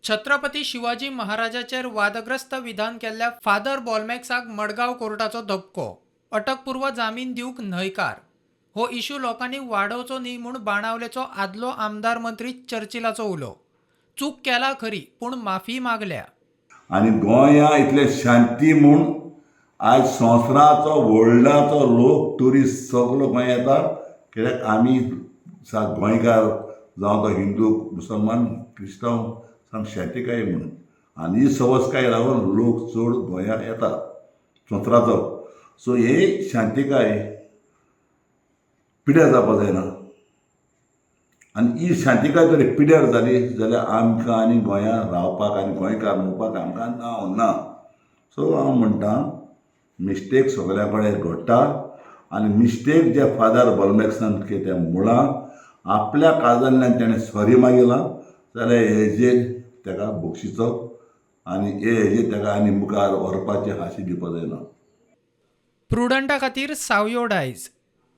छत्रपती शिवाजी महाराजाचेर वादग्रस्त विधान केल्ल्या फादर बोलमॅक्साक मडगांव कोर्टाचो धपको. अटकपूर्व जामीन दिवंक न्हयकार. हो इशू लोकांनी वाडोवचो न्ही म्हूण बाणावलेचो आदलो आमदार मंत्री चर्चिलाचो उलो. चूक केला खरी, पूण माफी मागल्या. आनी गोंया इतलें शांती म्हूण आयज संवसाराचो वर्ल्डाचो लोक ट्युरिस्ट सगलो गोंया येता, कित्याक आमी गोंयकार जावं तो हिंदू, मुसलमान, क्रिस्तांव, सामकी शांतीकाय म्हणून. आनी ही सवसकाय लागून लोक चड गोंयांत येता संवसाराचो. सो ही शांतीकाय पिड्यार जावपा जायना आनी ही शांतीकाय जर पिड्यार जाली जाल्यार आमकां आनी गोंयांत रावपाक आनी गोंयकार म्हणपाक आमकां नांव ना. सो हांव म्हणटा, मिस्टेक सगल्या कडेन घडटा आनी मिस्टेक जे फादर बोलमॅक्सान कितें मुळां आपल्या काळजांतल्यान तेणें सॉरी मागिलां जाल्यार हेजेर ताका बक्षिचो आनी हे हेजेर ताका आनी मुखार व्हरपाची हाशी दिवपा जायना. प्रुडंटा खातीर सावयो डायज.